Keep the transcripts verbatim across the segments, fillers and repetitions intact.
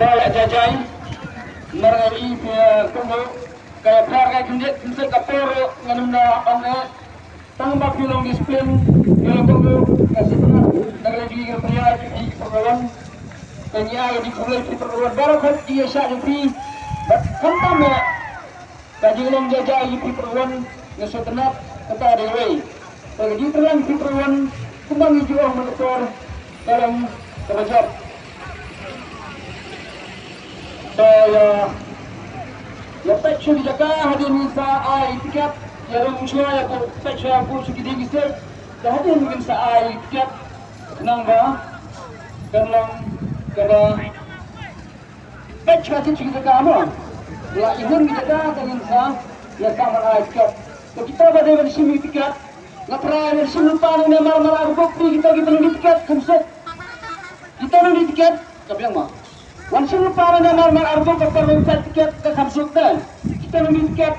Ba ïa jajai, mar nga i phi, eh, kumno, ka ïa phar ka khyndiat khyndiat ka por ngan ym da ong eh. Tang ba phi long discipline, phi long kumno, ka sitna, da ka lagi ka pria ki phi pyrwan. Ka nia ka jingkhublei phi pyrwan. Baroh khat ki ïa shah jong phi. Bad khamtam eh. Ka jinglong jajai ïa phi pyrwan, nga sngewtynnat kata dei wei. Te ka jingtyrlang phi pyrwan, kumba ngi ju ong mynta ka por, ka long kaba jop. Te ïa, ïa peit sha ki jaka hadien ngin sa ai tiket, ïa rung shuwa ïa peit sha peit sha ki ding ki stage, te hadien ngin sa ai tiket, khnang ba kan long kaba Peit sha ki jaka mo. La i hun ki jaka ka ngin sa, ïa sa man ai tiket. To kita ba dei ban shim ïa tiket. Nga trai ban shim lypa ne mar mar arbok phi kita ki ban ïa tiket kham suk. Kita ban ïa tiket ka biang mo. Wan shim lypa ne mar mar arbok ka par ban peit tiket ka kham suk te. Kita ban ïa tiket.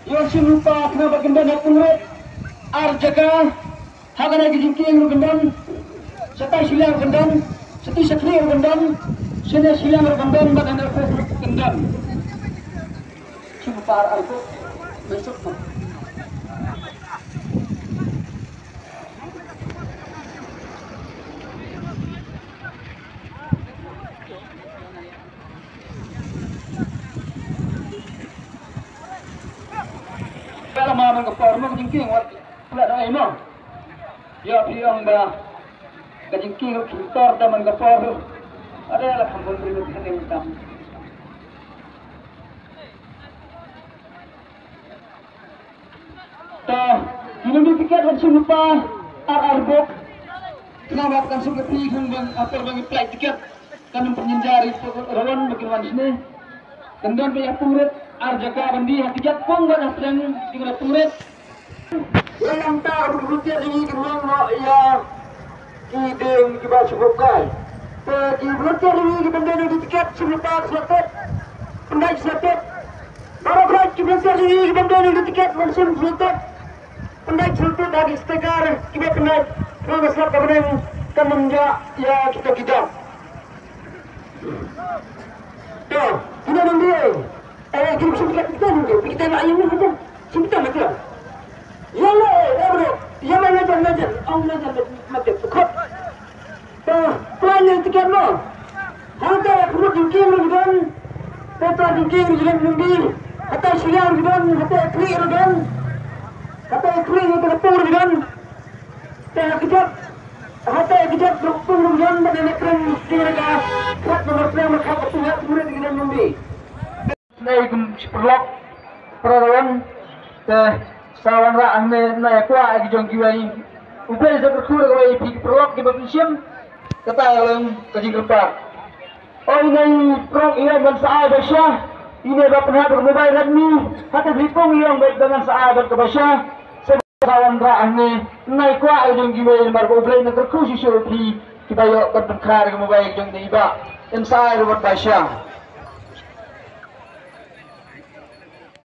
Ïa wan shim lypa khnang ba kin don ïa pynrit. Ar jaka. Ha kane ka jingkieng ruh kan don, shatai shiliang ruh kan don, shatai shakhlieh ruh kan don, shane shiliang ruh kan don, bad hane ruh kan don. Shu par ar ko, mai suk ko. Pela ma man ka por mo ka jingkieng wat pela dong ai mo. Ïa phi ong ba ka jingkieng ruh ki tor da man ka por ruh. Ada la kham bun ri ruh kane tam. Ta, ïa ngi tiket wan shim lypa ar ar bok. Khnang ba kan suk ïa phi khnang ba apel ba ngi pynlait tiket. Kan ym pynjynjar ïa phi ruh ba kin wan shane. Kan don ba ïa pynrit ar jaka ban die ha ki jaka pung ba na pdeng ki ban pynrit. Ïa nangta ka volunteer jong ngi ki nang noh ïa ki dieng kiba shu buh kai. Te ki volunteer jong ngi ki ban die tiket shim lypa sha tet. Pynlait sha tet. Baroh kawei ki volunteer jong ngi ki ban die tiket ban shim sha tet. Pynlait sha tet da ki sticker kiba pynlait. Khnang ba sngap ka bneng kan ym jah ïa kita ki jam. To, kine nang die. Eh, kine shim kita, kita nang die. Kita na ayu ni kita. Shim kita na kita. Ïa le, eh, bro. Ïa le, le, le, le. Ong le, le, le, le, le. Khot. To, plan ïa tiket mo. Hangta ïa khmut jingkieng ruh don. To, to jingkieng ruh don nang die. Hata shiliang ruh don, hata khlieh ruh don. Hata khlieh ruh don. Te ha kjat, hata ha kjat ruh pung ruh don ba ne kren kira ka khat nomor pung ruh khat pung ha pung ruh don nang die. Nei kum shi paralok, paralok te sa wanrah hangne na ïa kwah ïa ki jong kiwei. U Blei sa kyrkhu ïa kiwei phi ki paralok kiba pynshim. Kata ïa long ka jingkyrpad. Oi nei prong ïa ban sa ai ba sha. Ine ba pynhap ka mobile Redmi. Hata phi pung ïa ban sa ai ban ka ba sha. Sa wanrah hangne, nai kwah ïa jong kiwei namar ba U Blei un kyrkhu shisha ïa phi kiba ïoh ban pynkha ïa ka mobile jong ngi ba. Yn sa ai ruh ba sha.